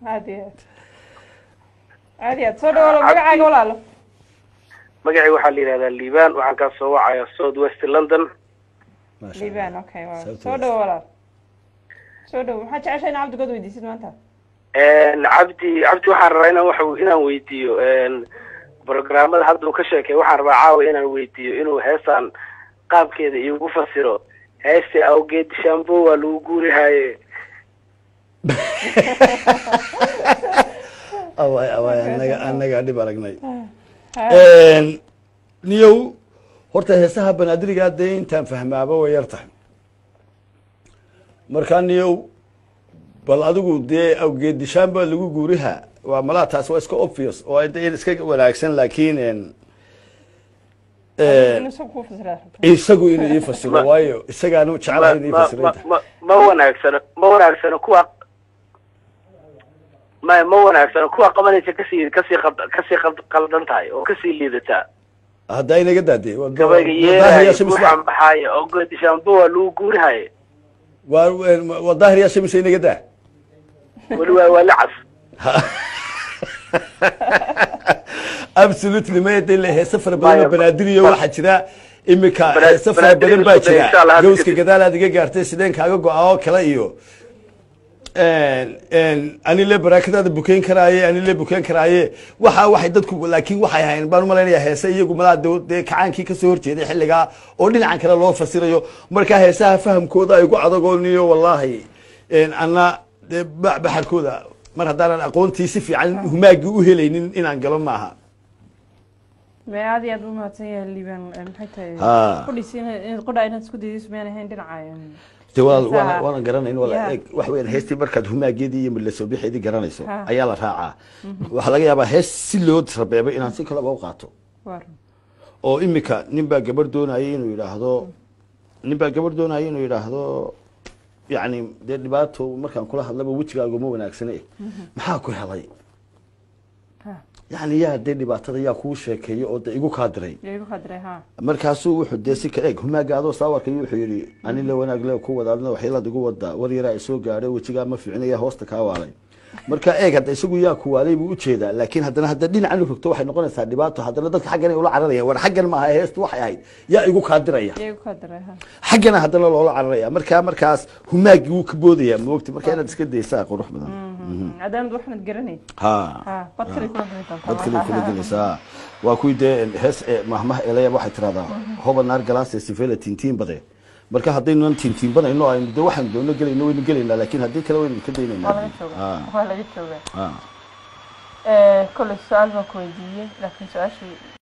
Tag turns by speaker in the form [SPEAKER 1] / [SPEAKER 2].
[SPEAKER 1] Aad iyo aad, aad iyo aad. Soo dhawaalo, magacaaga walaalo?
[SPEAKER 2] Magacii waxaa la yidhahdaa Liibaan, waxaan kaa soo wacayaa South West London.
[SPEAKER 3] Maasha
[SPEAKER 1] Liibaan.
[SPEAKER 3] Allah.
[SPEAKER 1] Okay, waa
[SPEAKER 3] South
[SPEAKER 1] soo
[SPEAKER 3] West.
[SPEAKER 1] dhawo walaal, soo dhawo. Maxaa jeceshay in Cabdi God weydiisid maanta?
[SPEAKER 2] Cabdi waxaan rabaa inaan waxa inaan weydiiyo programmada hadda uu ka sheekay. Waxaan rabaa caawa inaan weydiiyo inuu heestan qaabkeeda iigu fasiro, heesta "Awgeed Shambo waa lagu guurihaye".
[SPEAKER 3] Awaay awaay, annaga dhib aragnay. Niyow, horta heesaha banaadiriga dee intaan fahmaaba way yar tahay. Markaa niyow, bal adigu dee "awgeedishaan baa lagu guuriha" waa malaa, taas waa iska obvious oo de in iska wanaagsan, laakiin
[SPEAKER 1] inuu isagu kuu fasiraa rabtaa?
[SPEAKER 3] Isagu inuu ii fasiro, waayo isagaanu jecelahay inuu ii
[SPEAKER 2] ma
[SPEAKER 3] fasiro
[SPEAKER 2] ma
[SPEAKER 3] inta.
[SPEAKER 2] Ma wanaagsano, ma wanaagsano kuwa, ma wanaagsano kuwa qabanaysa, kasii qaldan tahay oo kasii liidataa.
[SPEAKER 3] Haddaa inaga daadee
[SPEAKER 2] gabayga
[SPEAKER 3] waa
[SPEAKER 2] yeerayo
[SPEAKER 3] Daahir Yaa Shamis.
[SPEAKER 2] Buuxan baxaayo "Awgeed Shambo waa lagu guurihaye".
[SPEAKER 3] Waa Daahir Yaa Shamis, inaga daa.
[SPEAKER 2] Weli waa la cas.
[SPEAKER 3] Absolutely, maya dee heese fara badan oo
[SPEAKER 2] Maya,
[SPEAKER 3] banaadiriyo waxaa jira imika heese fara
[SPEAKER 2] banaadiriga
[SPEAKER 3] badan baa
[SPEAKER 2] isku day,
[SPEAKER 3] jira.
[SPEAKER 2] insha Allah, hadda
[SPEAKER 3] "Gawska
[SPEAKER 2] kadib.
[SPEAKER 3] gadaal aad iga gaartay sideen kaaga go-a" oo kale iyo "Ani le barakadaada bukeyn karaaye, ani le bukeyn karaaye". Waxa waxay dadku laakiin waxay ahayn baan umalaynaya heese iyagu malaa dee kacaankii kasoo horjeeday xilligaa oo dhinacan kale loo fasirayo. Marka heesaha fahamkooda ay ku adagoo niyo, wallahi anna dee baxarkooda mar haddaanan aqoontii si fiican humaagii u helaynin inaan galo maaha.
[SPEAKER 1] Me aad iyo aad u mahadsan yahay Liibaan. Maxay tahay qudhiis inaad qudha inaad isku daydiso miyaan ahayn dhinaca
[SPEAKER 3] de waa
[SPEAKER 1] heesaha?
[SPEAKER 3] Waana garanayn wala eeg, wax weyn heestii markaad humaageedii iyo lasoo bixeedii garanayso ayaa la raacaa. Waxaa laga yaabaa hees si loo rabeebay inaan si kaleba u qaato.
[SPEAKER 1] Waa run.
[SPEAKER 3] Oo imika nin baa gabar doonayay inuu yidhaahdo, nin baa gabar doonayay inuu yidhaahdo, yacni dee dhibaato markaan kula hadlaba wejigaagu ma wanaagsane, maxaa ku helay? Yacni yaa dee dhibaatada yaa kuu sheekeeyo oo dee igu kaa diray?
[SPEAKER 1] Yaa igu qadiray ha.
[SPEAKER 3] Markaasuu wuxuu dee si ka eeg humaaga adoo saawarka, wuxuu yidhi: "Ani la wanaag le ku wada, adna waxyeelaad igu wadaa, war yaraa isoo gaadhay, wejigaa ma fiicnaya, hoosta kaa waalay." Marka eeg hadda, isagu yaa ku waalay buu ujeedaa, laakiin haddana hadda dhinacan u rogto waxay noqonaysaa dhibaato. Haddana dadka xaggan ay ula cararayaan, war xaggan maaha, heestu waxay ahayd yaa igu kaa diraya.
[SPEAKER 1] Yaa igu qadiray ha.
[SPEAKER 3] Xaggana haddana loola cararaya. Markaa markaas humaagii wuu ka boodayaa, moogti. Marka inaad iska daysaa qurux badan.
[SPEAKER 1] Cadaanad waxaanad garanayn
[SPEAKER 3] ha
[SPEAKER 1] bad kale kula geli doontaa.
[SPEAKER 3] Dad kale kula gelaysaa. Waa kuwii dee hees ee mahmaha elaya waxay tiraahdaa "Hoba naar galaase sifeela tintiin bade". Marka haddaynunan tintiin badayno, aynu dee waxaanu doonno gelayno, waynu gelaynaa, laakiin haddii kale waynu ka
[SPEAKER 1] waa
[SPEAKER 3] daynaynaa.
[SPEAKER 1] Laga jooga, waa laga joogaa. Kolley su-aal baan ku weydiiyey, laakiin su-aashii